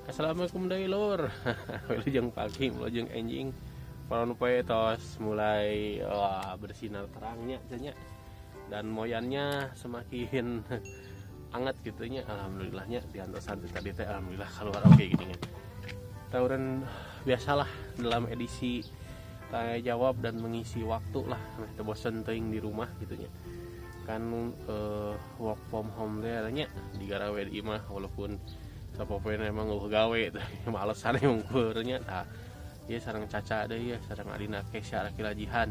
Assalamualaikum deui, Lur. Wilujeng pagi, wilujeng enjing. Panon poe tos mulai, wah, bersinar terangnya nya dan moyannya semakin anget gitu nya. Alhamdulillahnya diantosan tadi teh, alhamdulillah keluar oke gini nya. Tauran biasalah dalam edisi tanya jawab dan mengisi waktu lah, teu bosen teuing di rumah gitu nya. Kan work from home teh nya, digarawe di imah, walaupun sapopoe emang euweuh gawe teh malesan emang nya. Tah, ieu sareng Caca deui ya, sareng adina Kesya Rakila Jihan,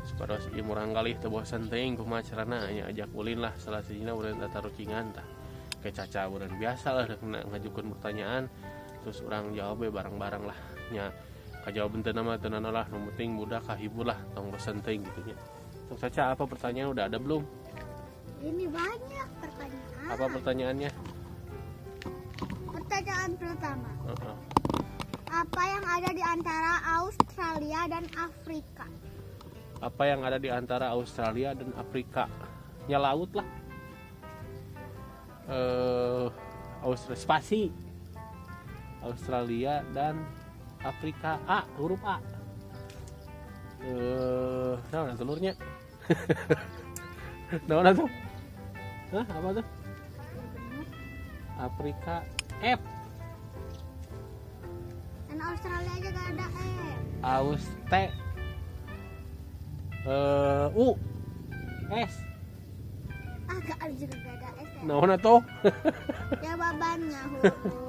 supados ieu murang kali teu bosen teuing. Kumaha carana nya? Ajak ulin lah, salah sahijina urang tatarucingan. Tah, ke Caca urang biasa lah ngajukeun pertanyaan, terus urang jawab we bareng-bareng lah nya. Kajawab henteu mah teu nanaon lah, nu penting budak kahibur lah, tong bosen teuing gitu nya. Sok Caca, apa pertanyaan, udah ada belum? Ini banyak pertanyaan. Apa pertanyaannya? Pertanyaan pertama. Apa yang ada di antara Australia dan Afrika? Apa yang ada di antara Australia dan Afrika? Ya laut lah. Australia spasi. Australia dan Afrika, A, huruf A. Nah, telurnya. Nah, tuh. Hah, apa tuh? Afrika F. Dan Australia aja gak ada F. Aus T. U S. Ah, gak ada juga, gak ada S ya. Nah, tuh. Jawabannya huruf E.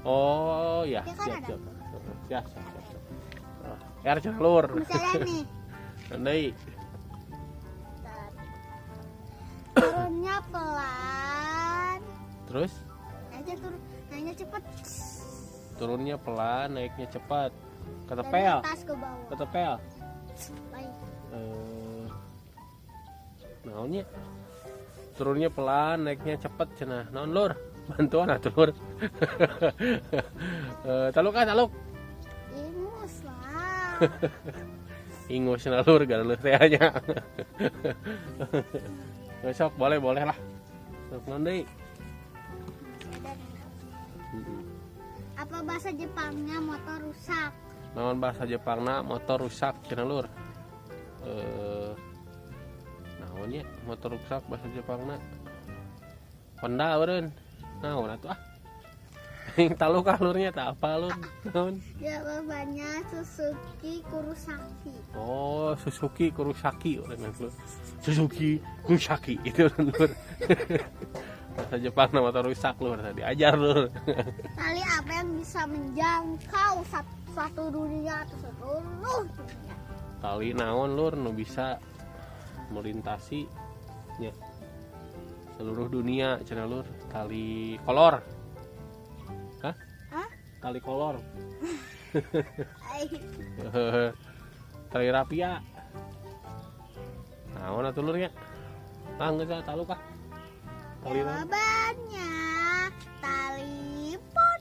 Oh ya, Ya kan siap, ada. Siap. Siap, siap, siap, siap. Ah, R cenah, Lur. Misalnya nih, Andai. Turunnya pelan, Terus naiknya turun, naiknya cepet. Turunnya pelan, naiknya cepat. Dari Ketepel. atas ke bawah. Ketepel. Baik. Naonnya? Turunnya pelan, naiknya cepat cenah. Naon, Lur? Bantuan atuh, Lur. Taluk ah, taluk. Ingus lah. Ingus cenah, Lur, gareuleut teh nya. Besok boleh, boleh lah. Sok naon deui? Ada nih. Apa bahasa Jepangnya motor rusak? Naon bahasa Jepangna motor rusak cenah, Lur? Naonnya motor rusak bahasa Jepangna? Honda eureun. Naon atuh ah? Taluk ah, Lurnya tak apa, Lur. Naon? Jawabannya Suzuki Kurosaki. Oh, Suzuki Kurosaki urang, Lur. Suzuki Kurosaki itu, Lur. Bahasa Jepang motor rusak, Lur, tadi ajar, Lur. Tali apa yang bisa menjangkau satu dunia atau seluruh dunia? Tali naon, Lur, nu bisa melintasi nya seluruh dunia cenah, Lur? Tali kolor. Hah? Hah? Tali kolor. Ai, Tali rapia. Naon atuh, Lur, nya? Ah, geus ah, taluk ah. Tali naon? Jawabannya tali pon.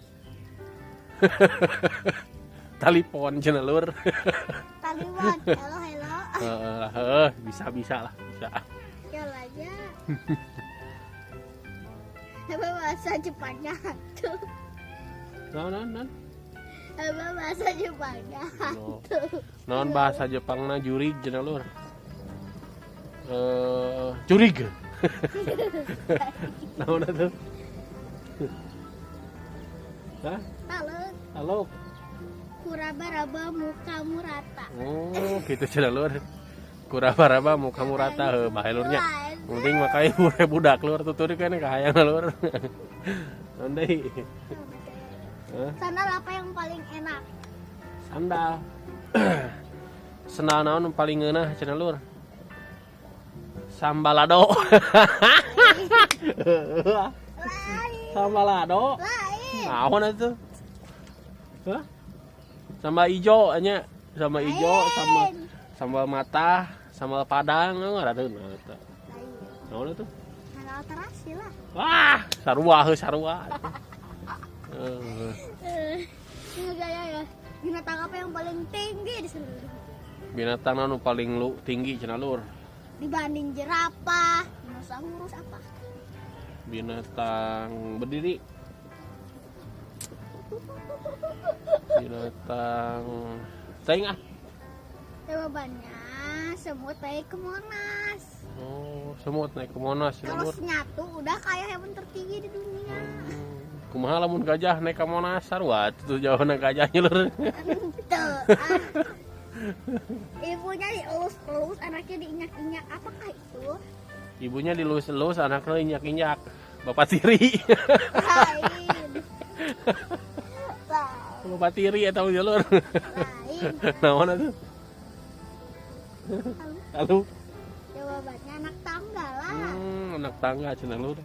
Tali pon cenah, Lur. Tali pon. Halo, halo. Heeh, heeh, bisa bisa lah, bisa. Ya aja. Apa bahasa Jepangnya hantu? Naon, naon, naon? Apa bahasa Jepangnya hantu? Naon bahasa Jepangna jurig cenah, Lur? Jurig. Naon atuh? Hah? Taluk. Taluk. Kuraba-raba mukamu rata. Oh, gitu cenah, Lur. Kuraba-raba mukamu rata, heuh bae, Lur, nya. Penting mah kahibur budak, Lur, tutur kan kahayang, Lur. Naon deui? Hah? Sandal apa yang paling enak? Sandal. Sendal naon nu paling ngeunah cenah, Lur? Sambalado. Lain. Sambalado. Lain. Naon atuh? Hah? Sambal ijo nya, sambal ijo sama Lain. Sambal matah, sambal padang, ngaranna eta. Lain. Naon atuh? Sandal terasi lah. Wah, sarua heuh, sarua. Eh, Ini gaya ya. Binatang apa yang paling tinggi di seluruh dunia? Binatang anu paling lu tinggi cenah, Lur? Dibanding jerapah, dinosaurus apa? Binatang berdiri. Binatang teuing ah. Jawabannya semut naik ke Monas. Oh, semut naik ke Monas. Kalau nyatu udah kayak hewan tertinggi di dunia. Kumaha lamun gajah naik ke Monas sarua atuh jawabanna gajahnya lur. Henteu. Ibunya dielus-elus, anaknya diinjak-injak. Apakah itu? Ibunya dilus-elus, anaknya injak-injak. Bapak tiri. Lain. Bapak tiri atau jalur. Lain. Naon atuh? Lalu jawabannya anak tangga lah. Anak tangga cenah lur.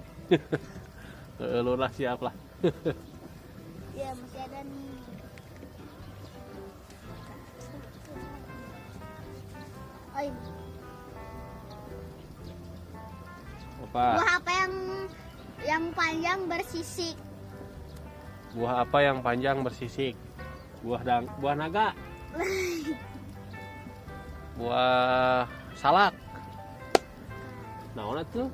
Lur lah, siap lah. Ya masih ada nih. Oh, ini. Apa? Buah apa yang panjang bersisik? Buah apa yang panjang bersisik? Buah naga. Buah salak. Naon atuh?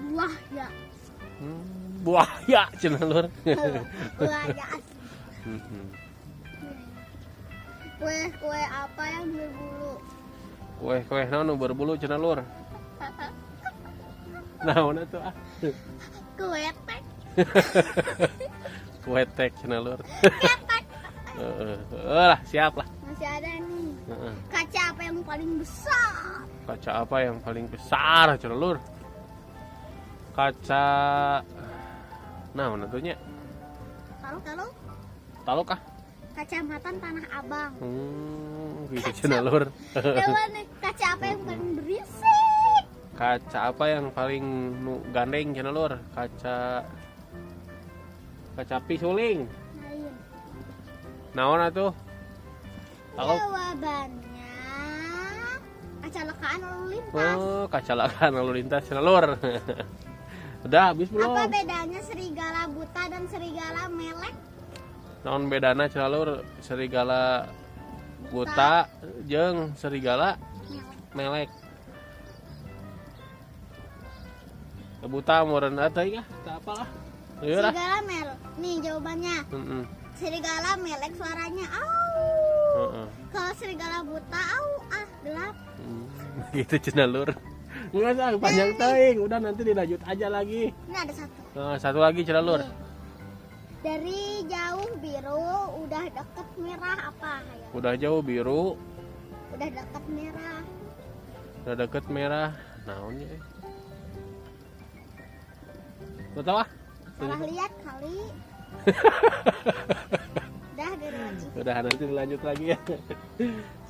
Buah ya. Buah ya cenah lur. Buah ya. Kue-kue apa yang berbulu? Kue-kue naon nu berbulu cenah lur? Naon atuh ah? Kue tek. Kue tek cenah lur. Ketek. Lah, siap lah. Masih ada nih. Kaca apa yang paling besar? Kaca apa yang paling besar cenah lur? Kaca naon atuh nya? Taluk. Taluk ah? Kacamatan Tanah Abang. Gitu cenah lur. Kaca apa yang paling berisik? Kaca apa yang paling gandeng cenah lur? Kaca kacapi suling. Lain. Naon atuh? Taluk. Jawabannya kecelakaan lalu lintas. Oh, kecelakaan lalu lintas cenah lur. Udah habis belum? Apa bedanya serigala buta dan serigala melek? Naon bedana cenah lur serigala buta jeung serigala melek? Buta meureun teuing ah, teu apalah. Serigala melek. Nih jawabannya. Serigala melek suaranya au. Kalau serigala buta au ah gelap. Gitu cenah lur. Enggak sah, panjang teuing. Udah nanti dilanjut aja lagi. Ini ada satu. Nah, satu lagi cenah lur. Dari jauh biru, udah deket merah apa ya? Udah jauh biru, udah deket merah. Udah deket merah. Naonnya eh? Gak tau ah. Salah lihat kali. Udah lagi. Udah nanti dilanjut lagi ya.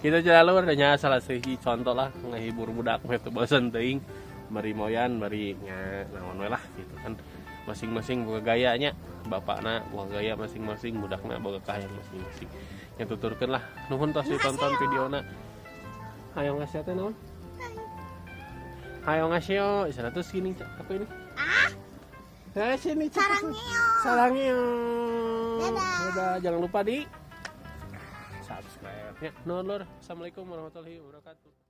Kita jalur nya salah siji contoh lah ngehibur budak meh teu bosen teuing, bari moyan bari nya naon we lah gitu kan. Masing-masing boga gayanya, bapakna boga gaya masing-masing, budakna boga kahayang masing-masing. Nya tuturkeun lah. Nuhun tos ditonton videona. Hayang ngasih teh naon? Hayang ngasih 100 gini apa ini? Ah. Sini sarangeo. Sarangeo. Dadah. Dadah, jangan lupa di subscribe ya. Nuhun lur. Assalamualaikum warahmatullahi wabarakatuh.